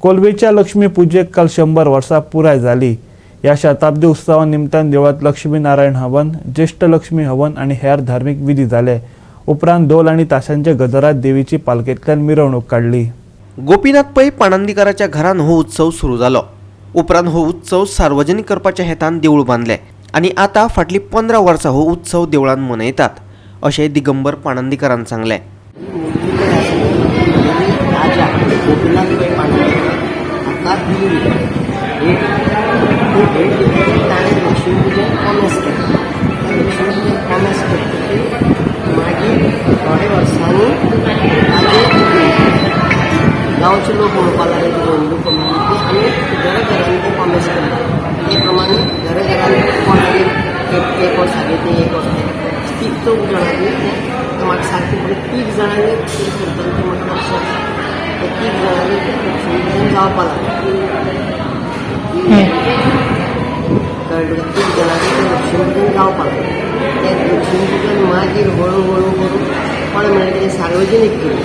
कोलवेच्या लक्ष्मी पुजेक काल 100 वर्सां पुराय जाली. ह्या शताब्दी उत्सवा निमतान देवळांत लक्ष्मी नारायण हवन, ज्येश्ठ लक्ष्मी हवन आनी हेर धार्मीक विधी जाले. उपरांत धोल आनी ताशांच्या गजरात देवीची पालखेंतल्यान मिरवणूक काडली. गोपीनाथ पै पाणंदीकाराच्या घरान हो उत्सव सुरू जालो. उपरांत हो उत्सव सार्वजनिक करपाच्या हेतान देवूळ बांदलें आनी आतां फाटलीं 15 वर्सां हो उत्सव देवळान मनयतात, अशें दिगंबर पाणंदीकारान सांगलें. ही मूर्ती पळय आसली राजा गोपीनाथ पै पांडुरंग हाका दिल्ली भेट. ती भेट दितकीर ताणें लक्ष्मीपुजन कोमेस केलें. तें लक्ष्मीपुजन कोमेस करतकीर मागीर थोडे वर्सांनी ताजें गांवचे लोक म्हणपाक लागले की हिंदू कम्युनिटी आमी घरा घरांनी तें कोमेस करता. ते प्रमाणे घरा घरांनी कोणागेर एक एक वर्स हागे तें एक वर्स हागे तीग चौग जाणांनी तें, म्हाका सारकें म्हणून तीग जाणांनी कितें करताले तें म्हाका लक्षात आसा. ते तीग जाणांनी तें लक्ष्मीपुजन जावपा लागलें. कळ्ळें तुका? तीग जाणांनी तें लक्ष्मीपुजन जावपा लागलें. तें लक्ष्मीपुजन मागीर हळू हळू करून कोणें म्हणलें कितें सार्वजनीक करूं,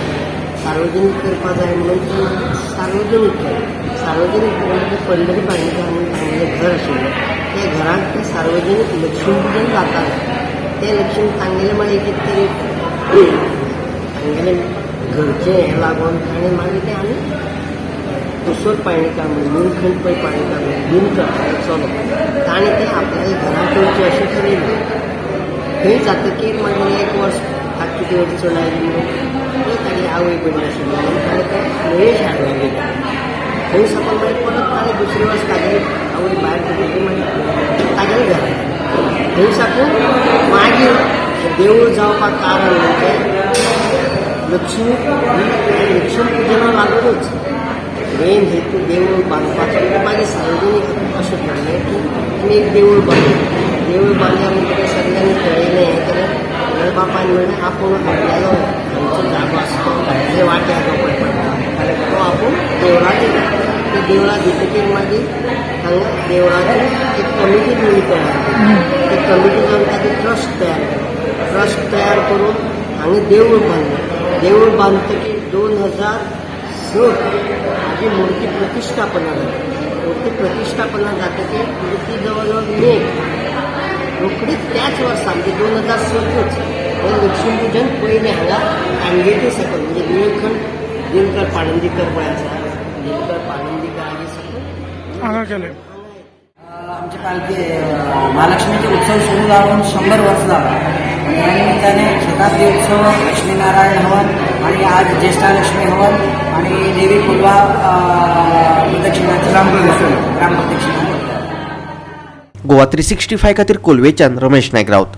सार्वजनीक करपा जाय म्हणून तें मागीर सार्वजनीक केलें. सार्वजनीक केलें तें पंढरी पाणीकर म्हणून तांगेलें घर आशिल्लें. त्या घरांत तें सार्वजनीक लक्ष्मीपुजन जातालें. तें लक्ष्मी तांगेलें मागीर कितें तरी तांगेलें घरचें हें लागून ताणें मागीर तें आमी किशोर पायणीकार म्हणून, निलखंठ पै पायणीकार म्हणून, दिनकर ताणें चलो, ताणें तें आपल्याल्या घरांत करचें अशें ठरयलें. थंय जातकीर मागीर एक वर्स ताका कितें अडचण आयली म्हणून तें तागेली आवय बरी नाशिल्ली म्हणून ताणें तें महेश हाडून दिलें. थंय साकून मागीर परत ताणें दुसरे वर्स तागेली आवय भायर पडली, मागीर तागेल्या घरा थंय साकून मागीर देवूळ जावपाक कारण म्हणजे लक्ष्मी ही लक्ष्मी पुजना लागूनच मेन हेतू देवूळ बांदपाचो. म्हणजे मागीर सार्वजनीक अशें ठरलें की आमी एक देवूळ बांदू. देवूळ बांदल्या म्हणटकीर सगळ्यांनी पळयलें, हें केलें. म्हणल्यार बापायन म्हणलें, आपूण आपल्यालो आमचो जागो आसा तो भायले वाट्याक जो पळय पडटा तो आपूण देवळाक दिता. ते देवळाक दितकीर मागीर हांगा देवळाची एक कमिटी निवडी तयार केली. ते कमिटी जावन ताजें ट्रस्ट तयार केलें. ट्रस्ट तयार करून हांगा देवूळ बांदलें. देवूळ बांदतकीर 2006 हाजी मूर्ती प्रतिश्ठापना जाली. मूर्ती प्रतिश्ठापना जातकीर म्हणजे ती जवळ जवळ मे रोखडीच त्याच वर्सा म्हणजे 2006कूच हें लक्ष्मीपुजन पयलें हांगा काणगेटी सकल, म्हणजे निळखंठ दिनकर पाणंदीकर पळय आसा, दिनकर पाणंदीकर हाजे सकल हांगा केलें. आमची पालखी, महालक्ष्मीचे उत्सव सुरू जावन 100 वर्ष झाला आणि या निमित्ताने शताब्दी उत्सव, लक्ष्मीनारायण हवन आणि आज ज्येष्ठालक्ष्मी हवन आणि देवी कोलवा प्रदक्षिणाचे ग्रामप्रदक्षिणा. ग्रामप्रदक्षिणा. गोवा 365 खातीर कोलवेच्यान रमेश नायक राऊत.